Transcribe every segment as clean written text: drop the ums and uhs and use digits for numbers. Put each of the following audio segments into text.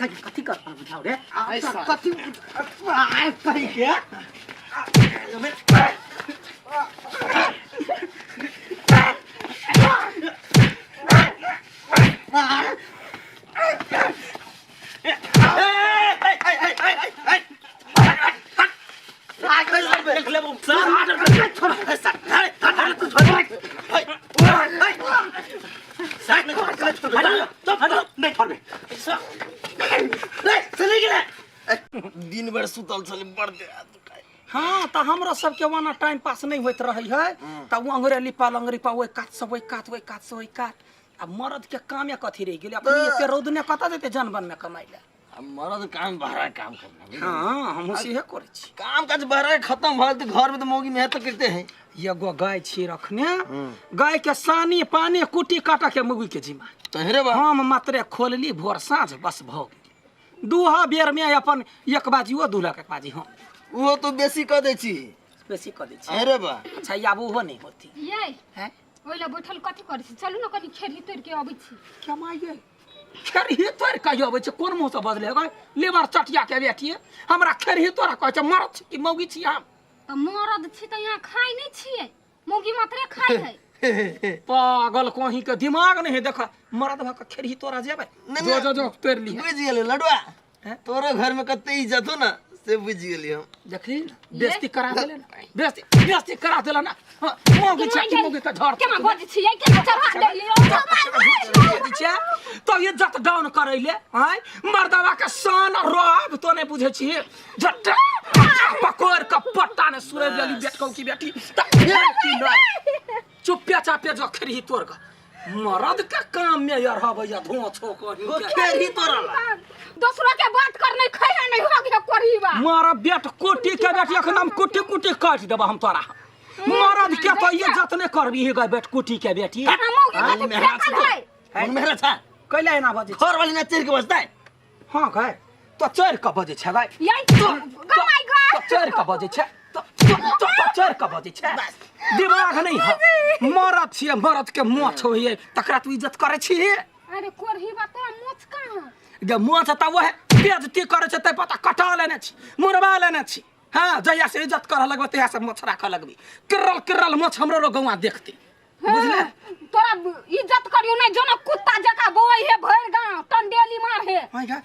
कथी कर बुझाओ रे कथी आय कही के दिन भर सुतल छलै बड़ देह हाथ दुखाय। हाँ तऽ हमरो सबके ओना टाइम पास नहि होइत रहै है तऽ ओ अंगरे लिपा अंगरे लिपा ओहि कात से ओहि कात ओहि कात से ओहि कात आ मरद के कामे कथी रहि गेलै अपने एते रौद ने कतऽ जेतै जनबन में कमाइ लए आ मरद काम बहरा काम करना बुझलियै? हाँ हमहूँ सेहे करै छी काम काज बहरा खत्म भऽ गेल तऽ घर में तऽ मौगी मेहनत तऽ करते हैं एगो गाय छी रखने गाय के सानी पानी कुटी काटऽ के मौगी के जिम्मा तोहरे बा हम मात्रे खोलली भोर साँझ बस भऽ गेल दूहा बेर में अपन एक बाजी ओ दूहलक एक बाजी हम ओहो तो बेसी कऽ दै छी बेसी कऽ दै छी अरे बा अच्छा आब ओहो नहि होती ये हैं ओहि लए बैठल कथी करै छी चलू ने कनी खेरही तोड़ि के अबै छी कमाइए खेरही तोड़ि कहियो अबै छै कोन मुँहसँ बजले गै लेबर चटिया के बेटिए हमरा खेरही तोरा कहै छै मरद छी कि मौगी छी हम तऽ मरद छी तऽ यहाँ खाइ नहि छियै मौगी मात्रे खाइ है पागल कहीं के दिमाग नहीं है देख मरद भऽ के खेरही तोरा जेबै नहीं, जो जो जो तोड़ि ली बुझि गेलै लडुआ हैं? तोरो घर में कते इज्जत हो ना से बुझि गेली हम देखली ने बेइज्जती करा देले ने बेइज्जती बेइज्जती करा देला ना हाँ, मौगी छै कि मौगी के झड़ केना बजै छियै केना चढ़ा देलियै छै तो इज्जत डाउन करैले आँय मर्दवा के शान आ रौब तो नहीं बुझै छी झट पकड़ के पट्टा ने सुरे गेली बेटकौ की बेटी त की नहीं चुप्पे चापे जो खेरही तोड़ के मर्द के काम में यार हबै या धुआं छो करी ओ खेरही तोड़ला दोसरो के बात कर नहीं खैला नहीं हो गया कोरी बा मारा बेट कोटी के बेटी एखन हम कुटी कुटी काटि देबा हम तोरा मरद के तो इज्जत नहीं करबी हे बेट कुटी के बेटी मौगी कथी मेहरा फेकल है मन मेहरा छा कैला एना बजै घर वाली ना चढ़ के बजता है हाँ गए तो चढ़ के बजै छै गए यही गमाई तो गए चढ़ के बजै छै तो तो तो चढ़ के बजै छै दिमाग नहीं है मरद छियै मरद के मोछ होइए तकरा तू इज्जत करै छी अरे कोरही बा तोरा मोछ कहाँ जे मोछ तऽ वएह बेजती करै छै ताहि पता कटा लेने छी मुड़बा लेने छी हाँ जहिया से इज्जत करऽ लगबै तहिया से मोछ राखऽ लगबी किरल किरल मोछ हमरो लोग गौआ देखती बुझले तोरा इज्जत करियो नहीं जोना कुत्ता जका बोई है भर गांव टंडेली मार है my God,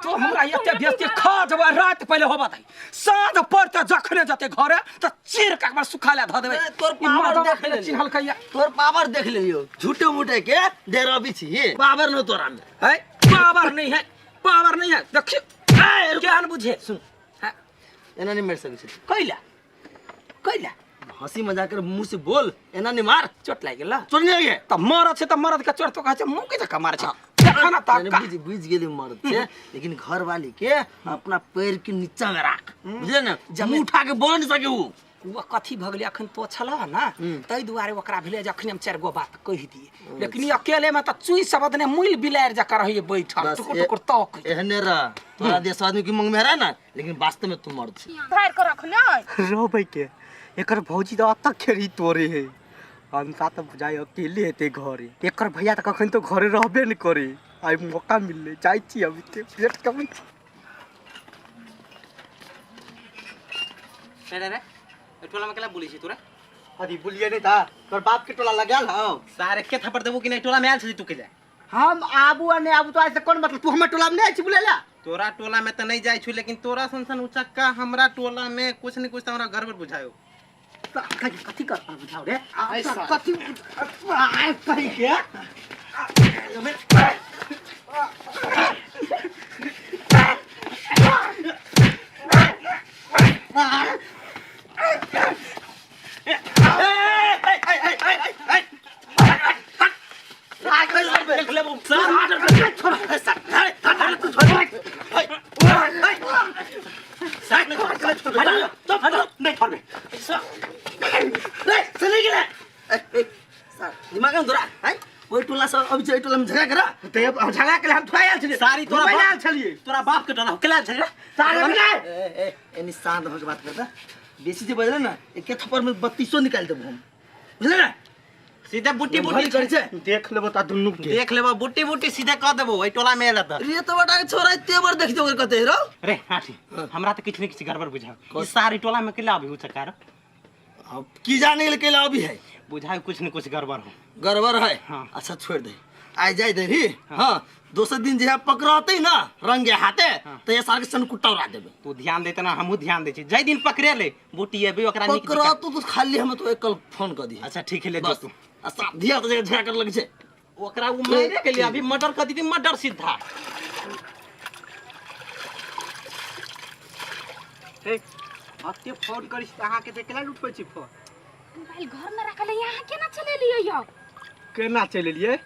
तो हमरा एते बेजती खा जब रात पहिले होबा दही साँझ पड़ते जखने जते घरे तऽ चीर के एकबार सुखा ले धऽ देबै ए, तोर ई पावर मर्दवा देख के लेलियौ। चिन्हलकैया तोर पावर देख लेलियो झूठे मूठे के डेराबी छी पावर न तोरा में है पावर नहीं है पावर नहीं है देखियो ए, केहन बुझे सुन हाँ, एना नहीं मार सकै छी कैला कैला हंसी मजाक कर मुंह से बोल एना नहीं मार चोट लागि गेल चोट नहीं लगे तऽ मरद छै तऽ मरद के चोट तो कहै छै मुँह के जकाँ मारै छै देखा ना मैंने तऽ बुझ बुझ गेली मर्द छै लेकिन घर वाली के अपना पैर के नीचा में राख बुझले ना मुंह उठा के बोल नहीं सके ऊ ओ कथी भऽ गेलै अखन तो छलह ने ताहि दुआरे ओकरा भेलै जे अखन हम चारि गो बात कहि दियै लेकिन ई अकेले में तऽ चुई शब्द ने मुइल बिलारि जकाँ रहैए बैठल बस टुकुर टुकुर तक एहने रह तोरा देश आदमी की मंग में रह ना लेकिन वास्तव में तू मर्द छी धर के रखने रोबै के एकर भौजी तऽ अतक खेरी तोड़े है अंता तऽ बुझाइ अकेले हेतै घरे एकर भैया तऽ कखन तो घरे रहबे नहि करे आइ मौका मिललै जाइ छी अभी ते पेट कमै छी रे रे रे ए टोला में केला बोली छी तोरा अरे बोलिए नहीं था तोर बाप के टोला लगाल हौ सारे के थप्पड़ देबो कि नहीं टोला में आयल छी तू के जा हम आबू आ नहीं आबू तो ऐसे कौन मतलब तू हमर टोला में नहीं आई छी बोले ला तोरा टोला में त नहीं जाइ छु लेकिन तोरा सन सन उचक्का हमरा टोला में कुछ न कुछ त हमरा गड़बड़ बुझायो कथी कथी कर बुझाओ रे कथी आय कही के दिमाग में तोरा हैं ओइ टोला से अभी छै टोला में झगड़ा करा ते झगड़ा के हम थोड़ा आयल छलियै सारी तोरा घुमै लए बाप- आयल छलियै तोरा बाप के टोला हो केला छे रे सारे मिलाए ए ए एनी शांत होके बात करता बेसी जे बजले ना एके थप्पड़ में 32 निकाल देबो हम बुझले ना सीधे बुट्टी घरी बुट्टी करै छै देख लेबो ता दुनू के देख लेबो बुट्टी बुट्टी सीधे कह देबो एहि टोला में एला त रे तो बटा के छोरा एते बार देख दो कते रो रे हाथी हमरा त किछु ने किछु गड़बड़ बुझाव ई सारी टोला में केला अभी उचकार अब की जाने गेल केला अभी है बुझाय कुछ न कुछ गड़बड़ हो गड़बड़ है हाँ। अच्छा छोड़ दे आइ जाय दे री हाँ दोसर दिन जे पकड़ते ना रंगे हाथे तो ये सार के सन कुट्टा उड़ा देबे तू ध्यान देते ना हमहू ध्यान दै छी जाहि दिन पकड़े ले बूटी एबे ओकरा नीक पकड़ा तो खाली हम तो एक कल फोन कर दी अच्छा ठीक है ले जो बस तू आ साफ धिया तो झगड़ा कर लग छै ओकरा उ मारे के लिए अभी मर्डर कर दीदी मर्डर सीधा हे अते फोन करी अहाँ के केना उठबै छी फोन मोबाइल घर में रखल है यहाँ केना चलेलियै यौ केना चलि एलियै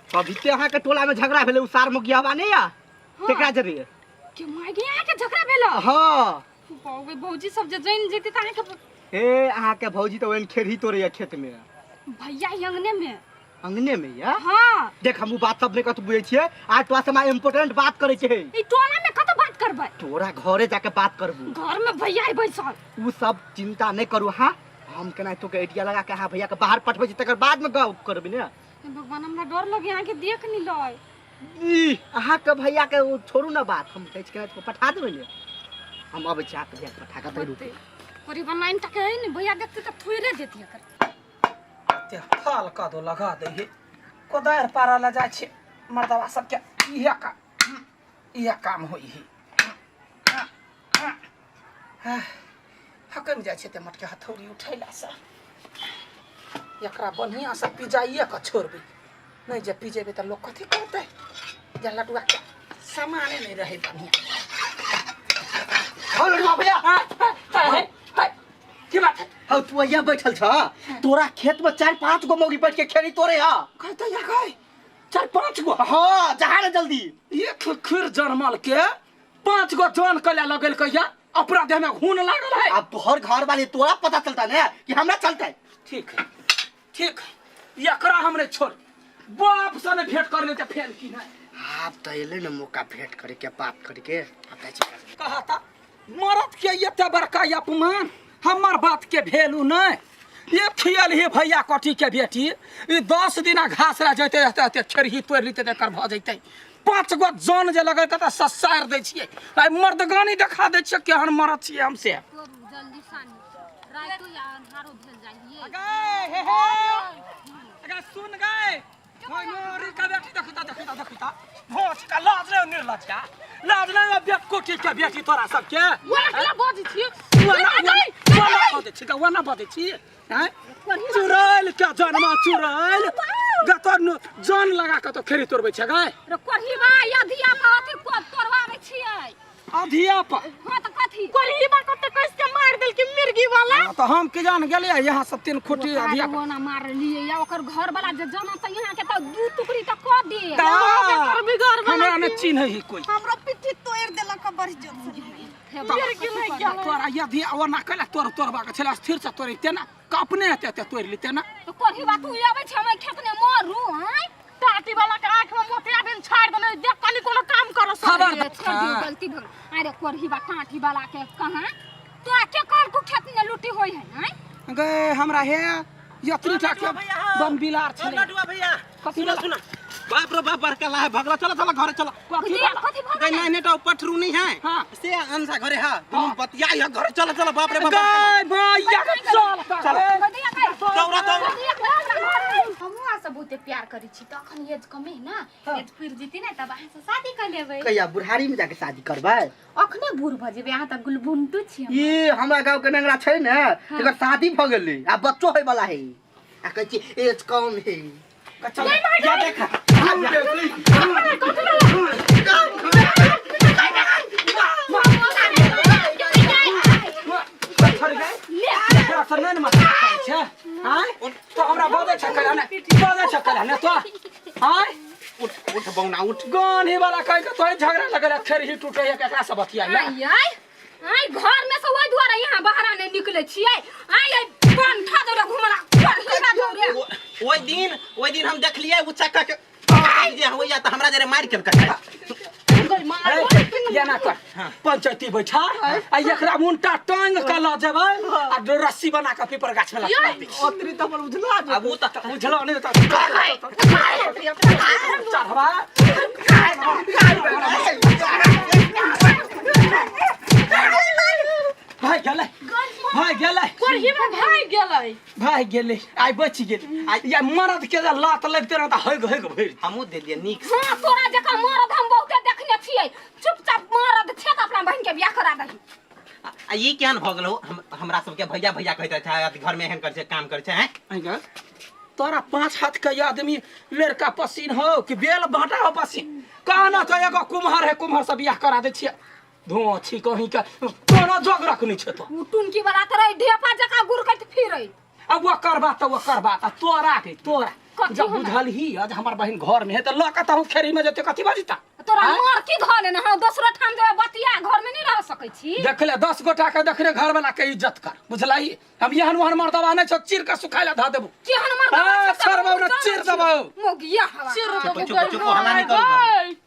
अभी ते अहाँ के टोला में झगड़ा भेलै उ सार मुखियाबा नहीं या तेकरा जरिए के माय गे अहाँ के झगड़ा भेल हाँ बाबू भौजी सब जे जानि जेतै तऽ अहाँ के ए अहाँ के भौजी तो ओहन खेरही तोड़ैया खेत में भैया ही अंगने में अंगने में या हाँ देख हम उ बात सब नहीं कत बुझै छियै आज तोरा से हमरा इम्पोर्टेंट बात करै के है ई टोला में कत बात करबै तोरा घरे जाके बात करबू घर में भैया ही बैसल उ सब चिंता नहीं करू हाँ हम केना तोके आइडिया लगा के अहाँ भैया के बाहर पठबै छी तकर बाद में गप करबी ने हे भगवान हमरा डर लगे अहाँ के देख नहीं लय ई अहाँ के भैया के उ छोड़ू ना बात हम कहै छी केना तोके पठा देबै ने हम अबै छी अहाँके भैया के पठा के तै रुकू करीब 9 टके है ने भैया देखते तऽ थोड़े देती एकर ते फल कदो लगा दै हे कोदारि पारा लए जाइ छै मर्दवा सबके इएह काम इएह काम होइ है हकम जाइ छै ते मटके हथौड़ी उठैलासँ एकरा बढ़िआँसँ पिजाइए कऽ छोड़बै नहि जे पिजेबै तऽ लोक कथी कहतै जे लटुआके सामाने नहि रहै बढ़िआँ हौ लड़ुआ भैया की बात है हौ तू यहाँ बैठल छ तोरा खेत में 4-5 गो मौगी बैठ के खेरी तोरे हा कहते या गए 4-5 गो हाँ जहा ना जल्दी एक खीर जन्मल के 5 गो जन कला लगल कहिया अपना देह में घून लागल है अब तोहर घर वाले तोरा पता चलता ना कि हमरा चलता है ठीक है ठीक है एकरा हमरे छोड़ बाप से ने भेंट कर लेते फेर की नहीं आप तो एले ना मौका भेंट करे के बात करे के अब जाइ छी कहा था मरद के एते बड़का अपमान हमर बात के भेलू नहीं ये खियल ही भैया कटी के बेटी ई 10 दिना घास रा जैते रहते रहते खेरही तोड़ि लेते एकर भऽ जैते 5 गो जन जे लगेतै तऽ ससारि दै छियै आइ मर्दगानी देखा दै छियै केहन मरद छियै हम से करू जल्दी सानी रातो या अन्हारो भेल जाइए गए हे हे अगर सुन गए मोरी का बेटी देखता देखता देखता भोज का लाज नहीं निर्लज्जा लाज नहीं बेट कोठी के बेटी तोरा सबके ओना केना बजै छी ओना बजै छी तऽ ओना बजै छी आँय चुड़ैल के जन्म चुड़ैल गतर जन लगा के तो खेरी तोड़बै छै गाय रे कोढ़ीबा या धिया पर अथी को तोड़वाबै छियै अधिया पर हाँ तऽ कथी कोढ़ीबा कते कस के मारि देलकै मिर्गी वाला हाँ, तऽ हम के जान गेलियै यहाँ सब 3 खूटी अधिया पर। ओना मारलियै या ओकर घर वाला जे जाना तऽ यहाँ के तऽ 2 टुकड़ी तऽ कऽ दे तऽ हमरा नहि चिन्है है कोई हमरो पिट्ठी तोड़ देलक बड़ी जोर से तोरा यदि ओना कैला तोड़ तोड़बाक छलै स्थिर से तोड़िते ना अपने एते एते तोड़ि लेते ना तऽ कोढ़ीबा तू आबै छै हम खेत ने मरू आँय टाटी वाला के आंख में मोतिया बिन छाड़ देने देख कनी कोनो काम करो खबर छोड़ दियौ गलती भऽ गेल। अरे कोढ़ीबा टाटी वाला के कहाँ तोरा के कहलकौ खेत ने लुटी होय है आँय गए हमरा हे यत्री टा के बम बिलार छलै लडुआ भैया कथी सुना सुना बाप रे बाप बड़का लाहे भगला चलो चलो घरे चलो कथी कथी कथी भऽ गए गेलै नहीं नहीं तो पठरू नहीं है हाँ। से अंसा घरे हा तुम बतिया या घरे चलो चलो बाप रे बाप गए भैया के चल चल दौड़ा दौड़ा हमहूँ अहाँ से बहुते प्यार करै छी तऽ अखन एज कमे है ना एज पुरि जेतै ने तब अहाँ से शादी कर लेबै कहिया बुढ़ारी में जाके शादी करबै अखने बूढ़ भऽ जेबै अहाँ तऽ गुलबुंटू छी हमर। ई हमरा गाँव के नेंगरा छै ने तेकर शादी भऽ गेलै आ बच्चो होय वाला है आ कहै छी एज कम है चल या देख छोड़ गए एकरा से नहि ने मतलब करै छै आँय तो हमरा बजै छै कहिया ने बजै छै कहिया ने तो आँय उठ उठ बौना उठ गानी वाला कहि के तोरे झगड़ा लगल खेर ही टूटे है केकरा से बतिया आइ आइ आइ घर में से ओहि दुआरे यहाँ बाहर नहि निकलै छियै आइ आइ पंठा दौड़े घुमला पढ़िबा दौड़े ओइ दिन हम देखलियै उ चक्का के जे होइया त हमरा जरे मारि केलकै ए, एना कर पंचायती बैठा आ एकरा मुंटा टांग के ल जेबै आ रस्सी बना के पीपर गाछ में लटका दे। ओतरी तऽ हमर उझला जेतै। आब ओ तऽ बुझलो नहि तऽ चढ़वा। भाइ गेलै, भाइ गेलै। कोरही में भागि गेलै। भाइ गेलै, आइ बचि गेलै। आ या मरद के जे लात लगतै ने तऽ हैग हैग भरि। हमहूँ देलियै नीक। हाँ, तोरा जकाँ मरद हम बहुते देखने छियै। चुपचाप मरद छै तऽ अपना बहिन के बियाह करा दही। आ ई केहन भऽ गेलौ? हमरा सबके भैया भैया कहैत रहै छै, घर में एहन करै छै, काम करै छै, हैं? अइगा, तोरा 5 हाथ के आदमी लड़का पसीन हो कि बेल बाटा हो पसीन? कहना तो एगो कुम्हर है, कुम्हर से बियाह करा दै छियै। धुआं छी कहीं के कोनो जोग रखनी छै तो। उ टुनकी वाला तऽ रहै ढेपा जकाँ गुरकैत फिरै। अब वो करबा तऽ वो करबा तऽ तोरा के तोरा कथी जब हमरा? बुझलही आज हमर बहिन घर में है तऽ लऽ के तहु खेरी में जेतै, कथी बजता? तोरा आँय? मर की धऽ लेने हँ? दोसरो ठाम जेबै बतिया, घर में नहि रह सकै छी। देख ले, 10 गोटा के देखने घर वाला के इज्जत कर, बुझलही? हम एहन ओहन मर्दबा नहि छौ, चीर के सुखाय ला धऽ देबू। केहन मर्दबा हाँ, छै से छोड़बौ हम ने, जानै चीर छी। देबौ। मोगिया हवा। चिर चुप, देबो। चुप, चुप, हल्ला नहि करू। गई।